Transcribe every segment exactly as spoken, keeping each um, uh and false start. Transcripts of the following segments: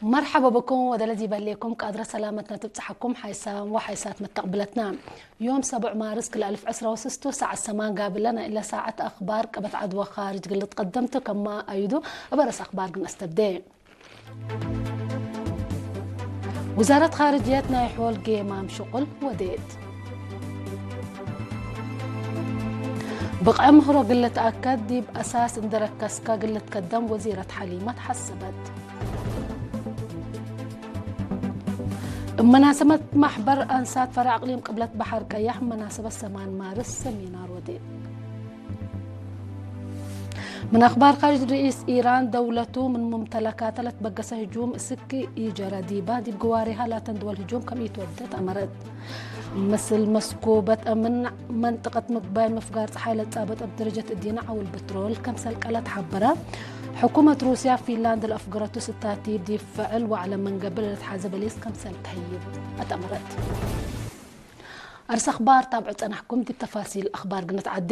መርሐበ ብኩም ወደለ ዲብ በሌኩም ቃድረ ሰላመትነ ትብጽሐኩም ሓይሳም ወሓይሳት መተቅብለትነ። ዮም ሰቡዕ ማርስ ክልኤ አልፍ ዕስራ ወስስቱ ሰዓት ሰማን ጋብለ ናይ እለ ሳዐት አክባር ቀበት ዐድ ወካርጅ ግልት ቀደምቱ ከማ አይዱ እበ ረስ አክባር ግን አስተብዴ። ውዛረት ካርጅየት ናይ ሖል ጌማም ሽቁል ወዴት። ብቅዐ ምህሮ ግልትአከድ ዲብ አሳስ እንዴ ረከስከ ግልትከደም ወዚረት ሐሊመት ሐሰበት። እብ መናሰበት መሕበር አንሳት ፈረዕ አቅሊም ቅብለት በሐር ቀያሕ መናሰበት ሰማን ማርስ ሰሚናር ወዴት። ምን አክባር ካርጅ፣ ርኢስ ኢራን ደውለቱ ምን ሙምተለካተ ለትበገሰ ህጁም እስክ ኢጀረ ዲባ፣ ዲብ ግዋሬሃ ላተን ድወል ህጁም ከም ኢትወደት አመረት። ምስል መስኩበት አምን መንጠቀት ምግባይ ምፍጋር ጸሓይ ለጻበጥ እብ ደረጀት እዲነ ዐውል ብትሮል ከምሰል ቀለት ሐበረ። ሕኩመት ሩስያ ፊንላንድ ለአፍገረቱ ስታቲብ ዲብ ፍዕል ወዐለ መንገብር ለልትሓዘ በሊስ ከምሰል ተህይብ አትአመረት። አርስ አክባር ታብዑ ጸናሕኩም፣ ዲብ ተፋሲል አክባር ግንትዓዴ።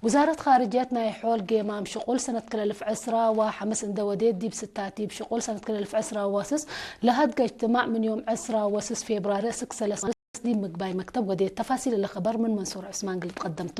ውዛረት ካርጅየት ናይ ሖል ጌማም ሽቁል ሰነት ክልኤ አልፍ ዕስራ ወሐምስ እንዴ ወዴት፣ ዲብ ስታቲብ ሽቁል ሰነት ክልኤ አልፍ ዕስራ ወስስ ለሀድገ እጅትማዕ ምን ዮም ዕስራ ወስስ ፌብራሪ እስክ ሰለስ ዲብ ምግባይ መክተብ ወዴት። ተፋሲል እለ ከበር ምን መንሱር ዑስማን ግልት ቀደምቱ።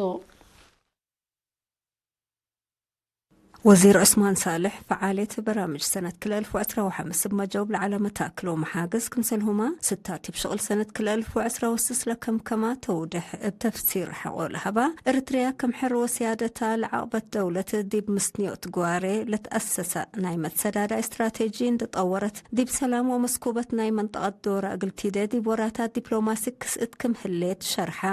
ወዚር ዑስማን ሳልሕ፣ ፈዓልየት በራምጅ ሰነት ክልኤ አልፍ ወዕስራ ወሐምስ እብ መጃውብ ለዐለ መታክል ወመሓግዝ፣ ክምሰልሁመ ስታቲብ ሽቅል ሰነት ክልኤ አልፍ ወዕስራ ወስስ ለከምከማ ተውዴሕ እብ ተፍሲር ሐቆ ለሀባ፣ ኤረትርያ ከም ሕር ወስያደታ ለዐቅበት ደውለት ዲብ ምስንዮት ግዋሬ ለትአሰሰ ናይ መትሰዳዳእ ስትራቴጂ እንዴ ጠወረት፣ ዲብ ሰላም ወመስኩበት ናይ መንጠቀት ዶረ እግል ቲዴ ዲብ ወራታት ዲፕሎማሲ ክስእት ክም ህሌት ሸርሐ።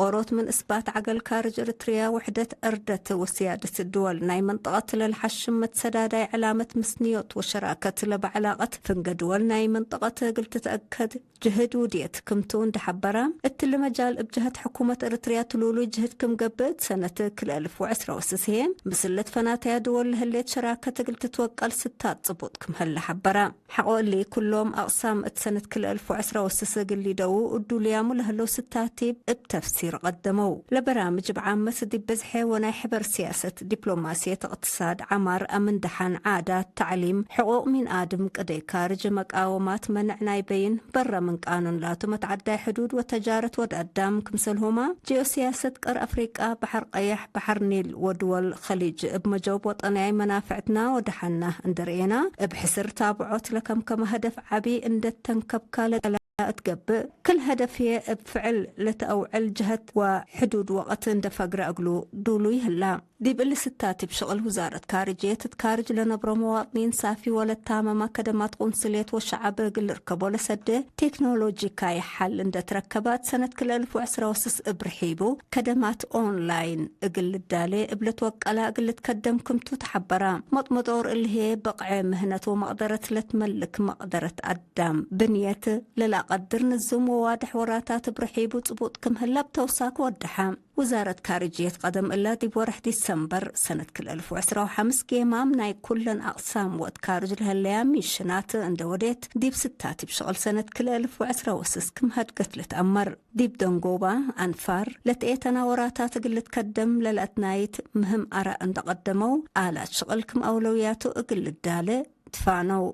ኦሮት ምን እስባት ዐገል ካርጅ ኤረትርያ ውሕደት ዕርደት ወስያደት ድወል ናይ መንጠቀት ለልሐሽም መትሰዳዳይ ዕላመት ምስንዮት ወሸራከት ለበ ዕላቀት ፍንገ ድወል ናይ መንጠቀት እግል ትትአከድ ጅህድ ውድየት ክምቱ እንዴ ሐበረ፣ እትሊ መጃል እብ ጀህት ሕኩመት ኤረትርያ ትሉሉይ ጅህድ ክም ገብእ እት ሰነት ክልኤ አልፍ ወዕስራ ወስስ ህዬ ምስል ለትፈናተያ ድወል ለህሌት ሸራከት እግል ትትወቀል ስታት ጽቡጥ ክም ህለ ሐበረ። ሐቆ እሊ፣ ኩሎም አቅሳም እት ሰነት ክልኤ አልፍ ወዕስራ ወስስ እግል ሊደዉ እዱልያሙ ለህለው ስታቲብ እብ ተፍሲር ቀደመው። ለበራምጅ እብ ዓመት ዲብ ብዝሐ ወናይ ሕበር ሲያሰት፣ ዲፕሎማስየት፣ እቅትሳድ፣ ዐማር፣ አምን ደሐን፣ ዓዳት፣ ተዕሊም፣ ሕቁቅ ሚን አድም፣ ቅደይ ካርጅ፣ መቃወማት፣ መንዕ ናይ በይን በረ ምን ቃኑን ላቱ መትዓዳይ ሕዱድ ወተጃረት ወድ አዳም፣ ክምሰልሁመ ጂኦሲያሰት ቀር አፍሪቃ፣ በሐር ቀየሕ፣ በሐር ኒል ወድወል ከሊጅ እብ መጃውብ ወጠንያይ መናፍዕትና ወደሐንና እንዴ ረኤና፣ እብ ሕስር ታብዖት ለከምከመ ሀደፍ ዐቢ እንዴ ተንከብካ ለቀላ እት ገብእ፣ ክል ሀደፍዬ እብ ፍዕል ለተአውዕል ጀህት ወሕዱድ ወቅት እንዴ ፈግረ እግሉ ዱሉይ ህላ። ዲብ እሊ ስታቲብ ሽቅል ውዛረት ካርጅየት እት ካርጅ ለነብሮ መዋጥኒን ሳፊ ወለታመመ ከደማት ቁንስልየት ወሸዐብ እግል ልርከቦ ለሰዴ ቴክኖሎጂካይ ሐል እንዴ ትረከበ እት ሰነት ክልኤ አልፍ ወዕስራ ወስስ እብ ርሒቡ ከደማት ኦንላይን እግል ልዳሌ እብ ልትወቀለ እግል ልትከደም ክምቱ ተሐበረ። መጥመጦር እሊ ህዬ በቅዐ ምህነት ወመቅደረት ለትመልክ መቅደረት አዳም ብንየት ለለአቀድር ንዝም ወዋድሕ ወራታት እብ ርሒቡ ጽቡጥ ክም ህለ እብ ተውሳክ ወደሐ። ውዛረት ካርጅየት ቀደም እለ ዲብ ወርሕ ዲሰምበር ሰነት ክልኤ አልፍ ወዕስራ ወሐምስ ጌማም ናይ ኩለን አቅሳም ወእት ካርጅ ለህለያ ሚሽናት እንዴ ወዴት፣ ዲብ ስታቲብ ሽቅል ሰነት ክልኤ አልፍ ወዕስራ ወስስ ክም ሀድገት ልትአመር። ዲብ ደንጎባ አንፋር ለትኤተና ወራታት እግል ልትከደም ለለአትናይት ምህም አራእ እንዴ ቀደመው፣ አላት ሽቅል ክም አውለውያቱ እግል ልዳለ ትፋነው።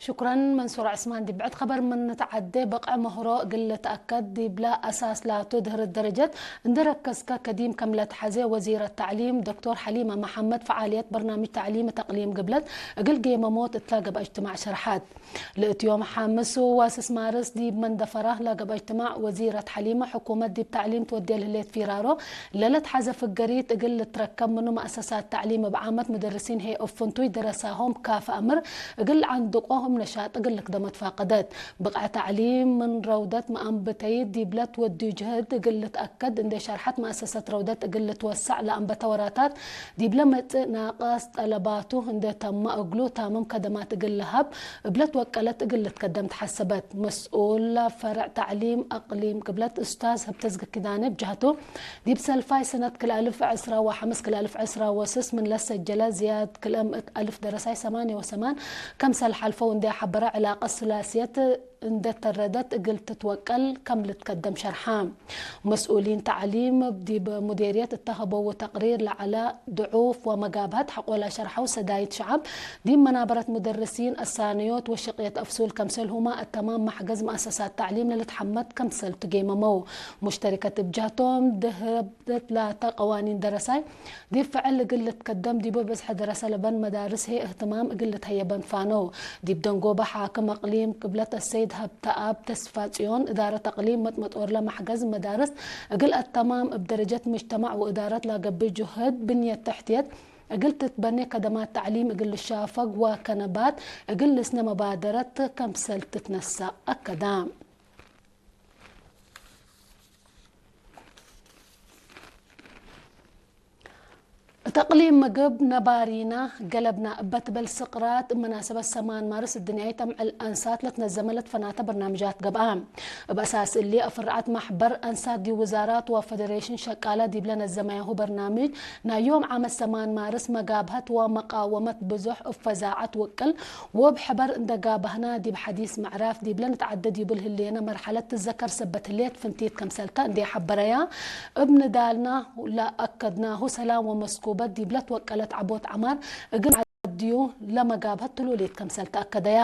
ሽኩረን መንሱር ዑስማን። ዲብ ብዕድ ከበር ምን ንትዓዴ፣ በቅዐ ምህሮ እግል ልትአከድ ዲብለ አሳስ ላቱ ድህርት ደረጀት እንዴ ረከዝከ ከዲም ከም ለትሐዜ ወዚረት ተዕሊም ዶክቶር ሐሊመ መሐመድ፣ ፈዓልየት በርናምጅ ተዕሊም እት አቅሊም ግብለት እግል ጌመሞት እትላ ገብአ እጅትማዕ ሸርሐት። ለእት ዮም ሐምስ ወስስ ማርስ ዲብ መንደፈራ ለገብአ እጅትማዕ ወዚረት ሐሊመ፣ ሕኩመት ዲብ ተዕሊም ትወዴ ለህሌት ፊራሮ ለለትሐዘ ፍገሪት እግል ልትረከብ ምኑ መአሰሳት ተዕሊም እብ ዓመት ምደርሲን ህዬ እብ ፍንቱይ ደረሳሆም ካፈ አምር እግል ለአንድቆ እብ ነሻጥ እግል ልክደመ ትፋቀደት። ብቅዐ ተዕሊም ምን ረውደት መአንብተይት ዲብለ ትወድዩ ጅህድ እግል ልትአከድ እንዴ ሸርሐት፣ መአሰሰት ረውደት እግል ልትወሰዕ ለአንበተ ወራታት ዲብለ መጽእ ናቀስ ጠለባቱ እንዴ ተመ እግሉ ታምም ከደማት እግል ለሀብ እብለ ትወቀለት እግል ልትከደም ተሐሰበት። መስኡል ፈርዕ ተዕሊም አቅሊም ግብለት ኡስታዝ ህብተዝጊ ኪዳነ ብጀህቱ፣ ዲብ ሰልፋይ ሰነት ክልኤ አልፍ ዕስራ ወሐምስ ክልኤ አልፍ ዕስራ ወስስ ምን ለሰጀለ ዝያድ ክልኤ ምእት አልፍ ደረሳይ ሰማንየ ወሰማን ከምሰል ሐልፈው እንዴ ሐበረ፣ ዕላቀት ስላስየት እንዴ ተረደት እግል ትትወቀል ከም ልትከደም ሸርሐ። መስኡሊን ተዕሊም ዲብ ሙዴርየት እተ ሀበዉ ተቅሪር ለዐለ ድዑፍ ወመጋብሀት ሐቆለ ሸርሐው ሰዳይት ሸዐብ፣ ዲብ መናበረት ሙደርሲን፣ አሳንዮት ወሽቅየት አፍሱል፣ ከምሰልሁመ እተማም መሕገዝ መአሰሳት ተዕሊም ለልትሐመድ ከምሰል ትጌመመው። ሙሽተሪከት እብ ጀህቶም፣ ደህረብት ላተ ቀዋኒን ደረሳይ ዲብ ፍዕል እግል ልትከደም፣ ዲቡ ብዝሐ ደረሰ ለበን መዳርስ ህዬ እህትማም እግል ልትሀየበን ፋነው። ዲብ ደንጎበ ሓክም አቅሊም ቅብለት አሰይድ ሀብተአብ ተስፋጽዮን፣ እዳረት አቅሊም መጥመጦርለ መሕገዝ መዳርስ እግል አተማም እብ ደረጀት ምጅተማዕ ወእዳረት ለገብእ ጅሁድ ብንየት ተሕትየት እግል ትትበኔ፣ ከደማት ተዕሊም እግል ልሻፈግ ወከነባት እግል ልስነ መባደረት ከምሰል ትትነሰእ አከደ። እት አቅሊም ምግብ ነባሪና ገለብና እበ ትበል ስቅራት፣ እብ መናሰበት ሰማን ማርስ እድንያይት አምዕል አንሳት ለትነዘመ ለትፈናተ በርናምጃት ገብአ። እብ አሳስ እሊ፣ አፍርዓት ማሕበር አንሳት ዲብ ውዛራት ወፈደሬሽን ሸቃለ ዲብለ ነዘመያሁ በርናምጅ፣ ናይ ዮም ዓመት ሰማን ማርስ መጋብሀት ወመቃወመት ብዙሕ እብ ፈዛዐት ውቅል ወእብ ሕበር እንደ ጋባህና፣ ዲብ ሐዲስ ምዕራፍ ዲብለ ንትዓደ ዲቡ ለህሌነ መርሐለት ትዘከር ሰበት ህሌት ፍንቲት ከምሰልተ እንዴ ሐበረያ፣ እብ ንዳልና ለአከድናሁ ሰላም ወመስኩበት ዲብለ ትወቀለት ዐቦት ዐማር እግል ዓድዩ ለመጋብሀት ትሉሊት ከምሰል ተአከደያ።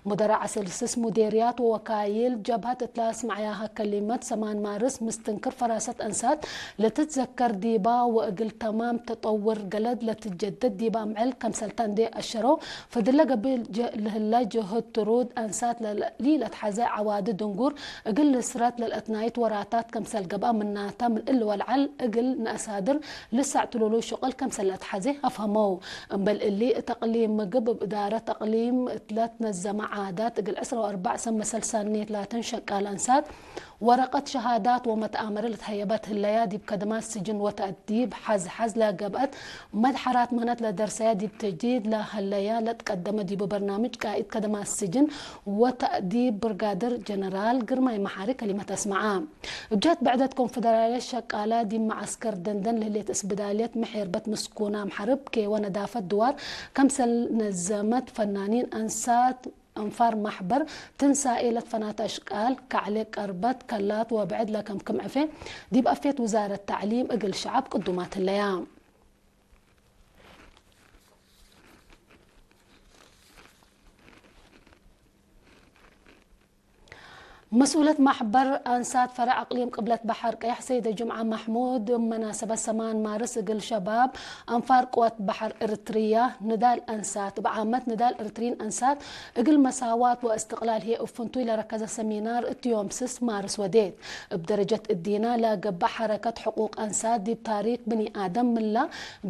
ሙደራዕ አሰልስስ ሙዴርያት ወወካይል ጀብሀት እት ለአስመዐያሀ ከሊመት፣ ሰማን ማርስ ምስትንክር ፈራሰት አንሳት ለትትዘከር ዲባ ወእግል ተማም ተጠውር ገለድ ለትጀደድ ዲባ አምዕል ከምሰልተ እንዴ አሸረው፣ ፈድለ ገብእ ለህለ ጅሁድ ትሩድ አንሳት ለሊለትሐዘ ዐዋዲ ድንጉር እግል ልስረት ለልአትናይት ወራታት ከምሰል ገብአ፣ ምናተ ምን እሊ ወለዐል እግል ነአሳድር ልሰዕ ትሉሉ ሽቅል ከምሰል ለአትሐዜ አፍሀመው። እምበል እሊ፣ እት አቅሊም ምግብ እብ እዳረት አቅሊም እትለ ትነዘመ ዓዳት እግል ዕስራ ወአርበዕ ሰብ መሰል ሳኔት ላተን ሸቃል አንሳት ወረቀት ሸሃዳት ወመትአመረ ለትሀየበት ህለያ፣ ዲብ ከደማት ስጅን ወተአዲብ ሐዝ-ሐዝ ለገብአት መድሐራት ምህነት ለደርሰያ፣ ዲብ ተጅዲድ ለሀለያ ለትቀደመ ዲቡ በርናምጅ ቃኢድ ከደማት ስጅን ወተአዲብ ብርጋደር ጀነራል ግርማይ መሓሪ ከሊመት አስመዐ። እብ ጀህት ብዕደት ኮንፈደራልየት ሸቃለ ዲብ መዓስከር ደንደን ለህሌት እስብዳልየት ምሕርበት ምስኩናም ሐርብ ኬወ ነዳፈት ድዋር ከምሰል ነዘመት ፈናኒን አንሳት አንፋር ማሕበር ትንሳኤ ለትፈናተ አሽቃል ከዕሌ ቀርበት ከላት ወብዕድ ለከምክም ዕፌ ዲብ አፌት ውዛረት ተዕሊም እግል ሸዐብ ቅዱማት ህለያ። መስኡለት ማሕበር አንሳት ፈረዕ አቅሊም ቅብለት በሐር ቀየሕ ሰይደ ጅምዓ ማሕሙድ፣ እብ መናሰበት ሰማን ማርስ እግል ሸባብ አንፋር ቅወት በሐር እርትርያ ንዳል አንሳት፣ እብ ዓመት ንዳል እርትሪን አንሳት እግል መሳዋት ወእስትቅላል ህዬ እብ ፍንቱይ ለረከዘ ሰሚናር እት ዮም ስስ ማርስ ወዴት። እብ ደረጀት እዲና ለገብእ ሐረከት ሕቁቅ አንሳት ዲብ ታሪክ ብኒ አደም ምላ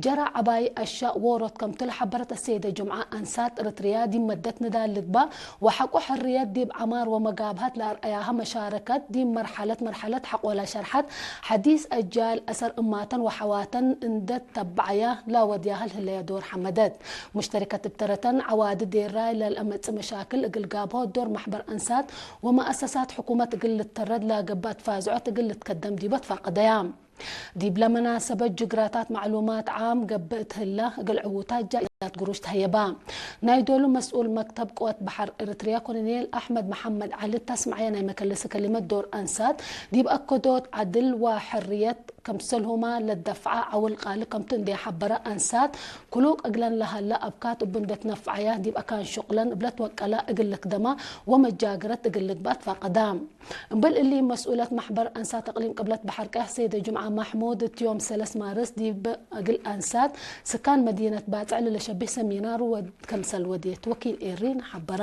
ጀራ ዐባይ አሻእ ዎሮት ከምቱ ለሐበረት አሰይደ ጅምዓ፣ አንሳት እርትርያ ዲብ መደት ንዳል ልግባእ ወሐቆ ሕርየት ዲብ ዐማር ወመጋብሀት ለአርአያሀ መሻረከት፣ ዲብ መርሐለት መርሐለት ሐቆለ ሸርሐት፣ ሐዲስ አጃል አሰር እማተን ወሐዋተን እንዴ ተበዐያ ለወድያሀ ለህለየ ዶር ሐመደት። ሙሽተሪከት እብ ተረተን፣ ዐዋዲ ዴራይ ለልአመጽእ መሻክል እግል ጋብሆ ዶር መሕበር አንሳት ወመአሰሳት ሕኩመት እግል ልተረድ ለገብአ ትፋዝዖት እግል ልትከደም ዲበ ትፋቀደያ። ዲብለ መናሰበት ጅግራታት ማዕሉማት ዓም ገብእ እት ህላ፣ እግል ዕዉታት ጃኢዛት ግሩሽ ተሀየባ። ናይ ዶሉ መስኡል መክተብ ቅወት በሐር ኤረትርያ ኮሎኔል አሕመድ መሐመድ ዐሊ እት አስመዐየ ናይ መከለሲ ከሊመት፣ ዶር አንሳት ዲብ አከዶት ዐድል ወሕርየት ክምሰልሁመ ለደፍዐ ዐውል ቃሊ ከምቱ እንዴ ሐበረ፣ አንሳት ክሉቅ እግለን ለሀለ አብካት እቡ እንዴ ትነፍዐያ ዲብ አካን ሹቅለን እብለ ትወቀላ እግል ልክደማ ወመጃግረት እግል ልግበእ ትፋቀዳ። እምበል እሊ፣ መስኡለት መሕበር አንሳት እቅሊም ቅብለት በሐር ቀየሕ ሰይደ ጅምዓ ማሕሙድ፣ እት ዮም ሰለስ ማርስ ዲብ እግል አንሳት ስካን መዲነት ባጽዕ ለለሸብህ ሰሚናር ወድ-፣ ከምሰል ወዴት ወኪል ኤሪን ሐበራ።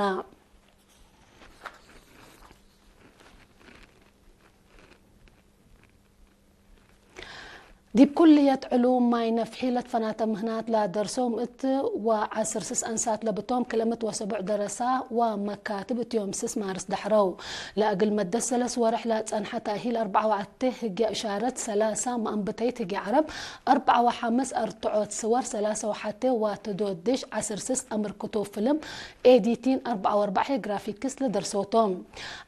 ዲብ ኩልየት ዕሉም ማይ ነፍሒ ለትፈናተ ምህናት ለደርሶም እት ወዐስር ስስ አንሳት ለብቶም፣ ክልኤ ምእት ወሰቡዕ ደረሳ ወመካትብ እት ዮም ስስ ማርስ ደሐረው። ለእግል መደት ሰለስ ወርሕ ለጸንሐ ተእሂል አርበዓ ወአቴ ህግየ እሻረት፣ ሰላሳ መአንብተይት ህግየ ዐረብ፣ አርበዓ ወሐምስ አርትዖት ስወር፣ ሰላሳ ወሐቴ ዋትዶት ዲሽ፣ ዐስር ስስ አምርክቶ ፍልም ኤዲቲን፣ አርበዓ ወአርበዕ ሄ ግራፊክስ ለደርሶቶም።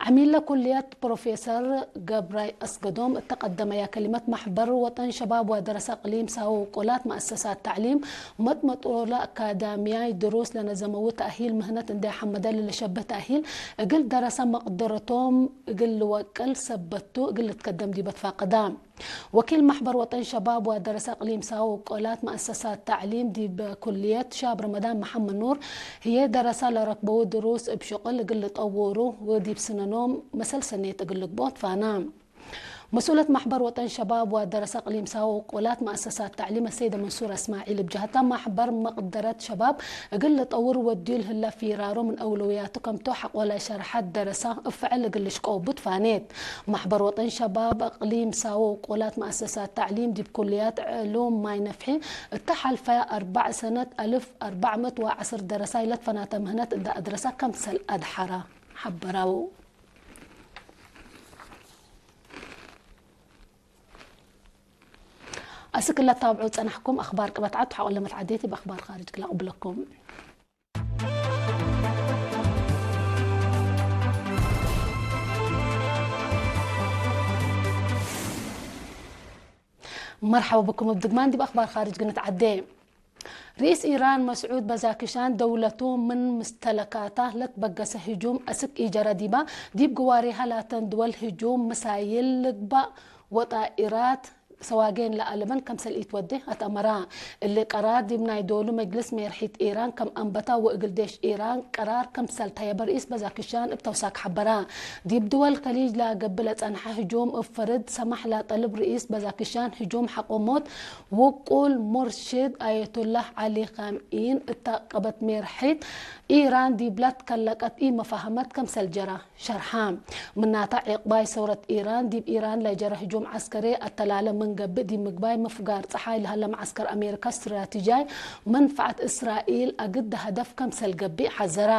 ዐሚለ ኩልየት ፕሮፌሰር ገብራይ አስገዶም እተ ቀደመያ ከሊመት፣ መሕበር ወጠን ሸባብ ወደረሰ እቅሊም ሳወ ውቁላት መአሰሳት ተዕሊም መጥመጦለ አካዳሚያይ ድሩስ ለነዘመዉ ተእሂል ምህነት እንዴ ሐመደ ለለሸብህ ተእሂል እግል ደረሰ መቅደረቶም እግል ልወቅል ሰበት ቱ እግል ልትከደም ዲበ ትፋቀዳ። ወኪል መሕበር ወጠን ሸባብ ወደረሰ እቅሊም ሳወ ውቁላት መአሰሳት ተዕሊም ዲብ ኩልየት ሻብ ረመዳን መሐመድ ኑር ህዬ ደረሰ ለረክበዉ ድሩስ እብ ሽቅል እግል ልጠውሩ ወዲብ ስነኖም መሰል ሰኔት እግል ልግብኦ ትፋና። መስኡለት መሕበር ወጠን ሸባብ ወደረሰ እቅሊም ሳወ ውቁላት መአሰሳት ተዕሊም አሰይደ መንሱር እስማዒል እብ ጀሀታ፣ መሕበር መቅደረት ሸባብ እግል ልጠውር ወድዩ ለህለ ፊራሮ ምን አውለውያቱ ከምቱ ሐቆ ለሸርሐት ደረሰ እብ ፍዕል እግል ልሽቀው ቡ ትፋኔት። መሕበር ወጠን ሸባብ እቅሊም ሳወ ውቁላት መአሰሳት ተዕሊም ዲብ ኩልያት ዕሉም ማይ ነፍሒ እተ ሐልፈ አርበዕ ሰነት አልፍ አርበዕ ምእት ወዐስር ደረሳይ ለትፈናተ ምህነት እንደ አድረሰ ከምሰል አድሐረ ሐበረው። አስክ ለታብዑ ጸናሕኩም አኽባር ቅበት ዐድ ሐቆለ መትዓዴት እብ አኽባር ካርጅ ክላቅብለኩም። መርሐባ ብኩም እብ ድግማን ዲብ አኽባር ካርጅ ግንትዓዴ። ርኢስ ኢራን መስዑድ በዛክሻን ደውለቱ ምን ምስተለካታ ለትበገሰ ህጁም አስክ ኢጀረ ዲባ፣ ዲብ ግዋሬሃ ላተን ድወል ህጁም ምሳይል ልግባእ ወጣኢራት ሰዋጌን ለአለበን ከምሰል ኢትወዴ አትአመራ። እሊ ቀራር ዲብ ናይ ዶሉ መጅልስ ሜርሒት ኢራን ከም አንበታ ወእግል ዴሽ ኢራን ቀራር ከምሰል ተየበ ርኢስ በዛክሻን እብ ተውሳክ ሐበራ። ዲብ ድወል ከሊጅ ለገብእ ለጸንሐ ህጁም እብ ፈርድ ሰማሕ ለጠልብ ርኢስ በዛክሻን ህጁም ሐቆ ሞት ውቁል ሙርሽድ አየቱላህ ዐሊ ካምኢን እተ ቀበት ሜርሒት ኢራን ዲብላ ትከለቀት ኢ-መፋህመት ከምሰል ጀራ ሸርሐ። ምናተ ዔቅባይ ሰውረት ኢራን ዲብ ኢራን ለጀረ ህጁም ዐስከሪ አተላለ ምን ገብእ፣ ዲብ ምግባይ ምፍጋር ጸሓይ ለሀለ መዐስከር አሜሪካ ስትራቲጃይ መንፈዐት እስራኤል አግደ ሀደፍ ከምሰል ገብእ ሐዘራ።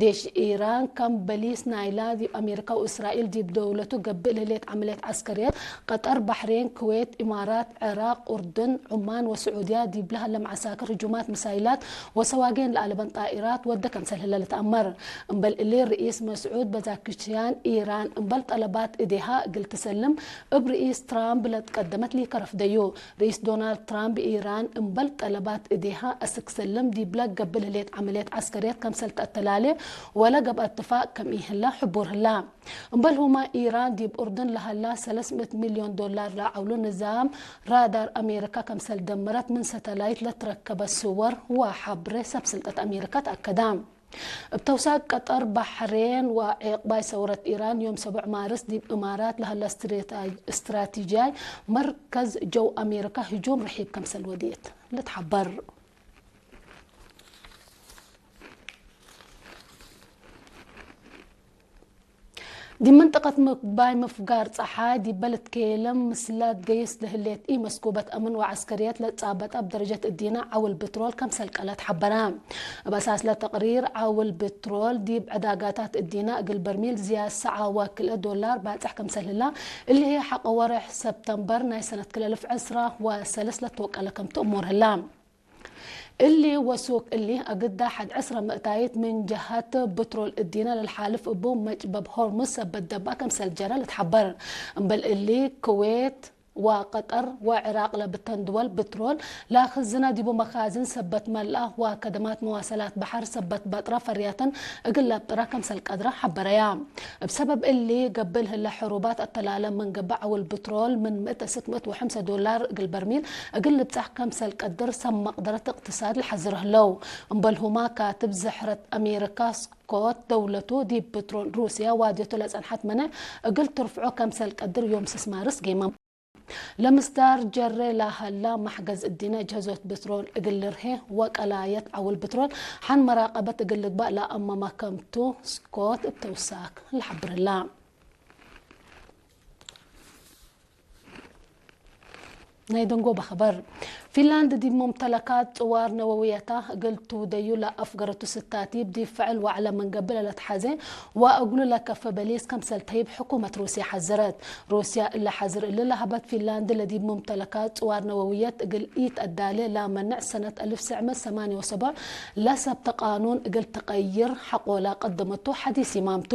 ዴሽ ኢራን ከም በሊስ ናይላ ዲብ አሜሪካ ወእስራኤል ዲብ ደውለቱ ገብእ ለህሌት ዐመልየት ዐስከርየት፣ ቀጠር፣ ባሕሬን፣ ኩዌት፣ ኢማራት፣ ዕራቅ፣ ኡርዱን፣ ዑማን ወስዑድያ ዲብ ለሀለ መዐሳክር ህጁማት ምሳይላት ወሰዋጌን ለአለበን ጣኢራት ወደ ከምሰል ህለ ልትአመር። እምበል እሊ ርኢስ መስዑድ በዛክሽያን ኢራን እምበል ጠለባት እዴሃ እግል ትሰልም እብ ርኢስ ትራምፕ ለትቀደመት ሊከረፍ ደዩ። ርኢስ ዶናልድ ትራምፕ ኢራን እምበል ጠለባት እዴሃ አስክ ሰልም ዲብለ ገብእ ለህሌት ዐመልየት ዐስከርየት ከምሰል ተአተላሌ ወለ ገብአ እትፋቅ ከም ኢህላ ሕቡር ህላ። እምበልሁመ ኢራን ዲብ ኡርዱን ለሀላ ሰለስ ምእት ሚልዮን ዶላር ለዐውሉ ንዛም ራዳር አሜሪካ ከምሰል ደመረት ምን ሰተላይት ለትረከበ ስወር ወሐብሬ ሰብ ስልጠት አሜሪካ ተአከዳ። እብ ተውሳክ ቀጠር፣ ባሕሬን ወዔቅባይ ሰውረት ኢራን ዮም ሰቡዕ ማርስ ዲብ እማራት ለሀለ ስትሬታ-፣ ስትራቲጂያይ መርከዝ ጀው አሜሪካ ህጁም ርሒብ ከምሰል ወዴት ልትሐበር። ዲብ መንጠቀት ምግባይ ምፍጋር ጸሓይ ዲበ ልትኬለም ምስለ ትገይስ ለህሌት ኢ-መስኩበት አምን ወዐስከርየት ለትጻበጠ እብ ደረጀት እዲነ ዐውል ብትሮል ከምሰል ቀለት ሐበረ። እብ አሳስ ለተቅሪር ዐውል ብትሮል ዲብ ዕዳጋታት እዲነ እግል በርሚል ዝያድ ሰዓ ወክልኤ ዶላር ባጽሕ ከምሰል ህላ፣ እሊ ህይ ሐቆ ወሬሕ ሰብተምበር ናይ ሰነት ክልኤ አልፍ ዕስራ ወሰለስ ለትወቀለ ከምቱ እሙር ህላ። እሊ ወሱክ እሊ፣ አግዳ ሐድ ዕስረ ምእታይት ምን ጀሀት ብትሮል እዲነ ለልሓልፍ እቡ መጭበብ ሆርሙዝ ሰበት ደባእ ከምሰል ጀረ ልትሐበር። እምበል እሊ፣ ኩዌት ወቀጠር ወዕራቅ ለብተን ድወል ብትሮል ለክዝነ ዲቡ መካዝን ሰበት መልአ ወከደማት መዋሰላት በሐር ሰበት በጥረ ፈርያተን እግል ለብጥረ ከምሰል ቀድረ ሐበረያ። እብ ሰበብ እሊ፣ ገብእ ለህለ ሕሩባት አተላለ ምን ገብእ ዐውል ብትሮል ምን ምእት እስክ ምእት ወሐምሰ ዶላር እግል በርሚል እግል ልብጻሕ ከምሰል ቀድር ሰብ መቅደረት እቅትሳድ ለሐዝር ህለው። እምበልሁመ፣ ካትብ ዝሕረት አሜሪካ ስኮት ደውለቱ ዲብ ብትሮል ሩስያ ዋድየቱ ለጸንሐት መነ እግል ትርፍዖ ከምሰል ቀድር ዮም ስስ ማርስ ጌመ። ለምስዳር ጀሬ ለሀላ መሕገዝ እዲነ ጀህዞት ብትሮል እግል ልርሄ ወቀላየት ዐውል ብትሮል ሐን መራቀበት እግል ልግባእ ለአመመ ከምቱ ስኮት እብ ተውሳክ ለሐብር ህላ። ናይ ደንጎበ ኸበር። ፊንላንድ ዲብ ሙምተለካት ጽዋር ነወውየታ እግል ትውደዩ ለአፍገረቱ ስታቲብ ዲብ ፍዕል ወዕለ ምን ገብእ ለለትሐዜ ወእግሉ ለከፈ በሊስ ከምሰል ተህይብ ሕኩመት ሩስየ ሐዘረት። ሩስያ እለ ሐዝር እሊ ለሀበት ፊንላንድ ለዲብ ሙምተለካት ጽዋር ነወውየት እግል ኢተአዳሌ ለመንዕ ሰነት አልፍ ሰዕ ምእት ሰማንየ ወሰቡዕ ለሰብተ ቃኑን እግል ትቀይር ሐቆለ ቀደመቱ ሐዲስ ይማምቱ።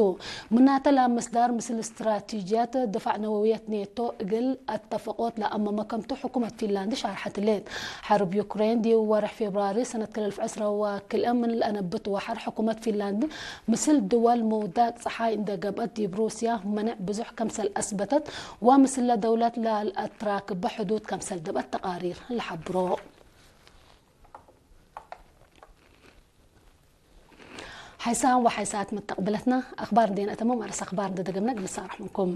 ምናተ ለአመስዳር ምስል ስትራቲጅያት ድፋዕ ነወውየት ኔቶ እግል አተፈቆት ለአመመ ከምቱ ሕኩመት ፊንላንድ ሻርሐት ሌት። ሐርብ ዩክሬን ዲብ ወርሕ ፌብራሪ ሰነት ክልኤ አልፍ ዕስራ ወክልኤ ምን ለአነብት ወሐር ሕኩመት ፊንላንድ ምስል ድወል መውዳቅ ጸሓይ እንደ ገብአት ዲብ ሩስያ መነዕ ብዙሕ ከምሰል አስበተት ወምስለ ደውለት ለልአትራክበ ሕዱድ ከምሰል ደብአት ተቃሪር ለሐብሮ። ሐይሳም ወሐይሳት መተቅብለትና፣ አክባር እንዴ ነአተምም አርስ አክባር እንዴ ደገምነ እግል ንሳረሕ ምንኩም።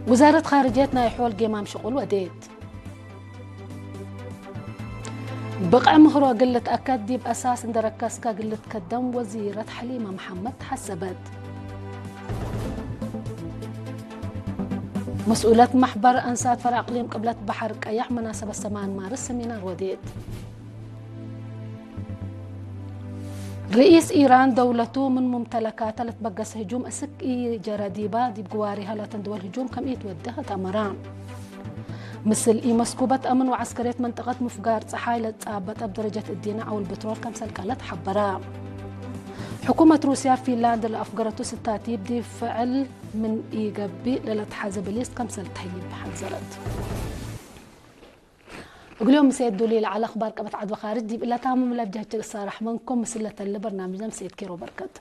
ውዛረት ኻርጅየት ናይ ሖል ጌማም ሽቁል ወዴት። ብቅዕ ምህሮ እግል ልትአከድ ዲብ አሳስ እንዴ ረከስከ እግል ልትከደም ወዚረት ሐሊመ መሐመድ ሐሰበት። መስኡለት መሕበር አንሳት ፈርዕ አቅሊም ቅብለት በሐር ቀያሕ መናሰበት ሰማን ማርስ ሰሚናር ወዴት። ርኢስ ኢራን ደውለቱ ምን ሙምተለካተ ለትበገሰ ህጁም እስክ ኢጀረ ዲባ፣ ዲብ ግዋሪሃ ላተን ድወል ህጁም ከም ኢትወዴ አትአመራ። ምስል ኢመስኩበት አምን ወዐስከርየት መንጠቀት ምፍጋር ጸሓይ ለትጻበጥ እብ ደረጀት እዲነ ዐውል ብትሮል ከምሰል ቀለት ሐበረ። ሕኩመት ሩስያ ፊንላንድ ለአፍገረቱ ስታቲብ ዲብ ፍዕል ምን ኢገብእ ለለትሐዘ በሊስ ከምሰል ተህይብ ሐዘረት። እግልዮም ምሴት ዱሊ ለዐለ አክባር ቀበት ዐድ ወካርጅ ዲብ እለ ታምም ለብጀህች እሳረሕ መንኩም ምስል ለተለ በርናምጅነ ምሴት ኬሮ በርከት።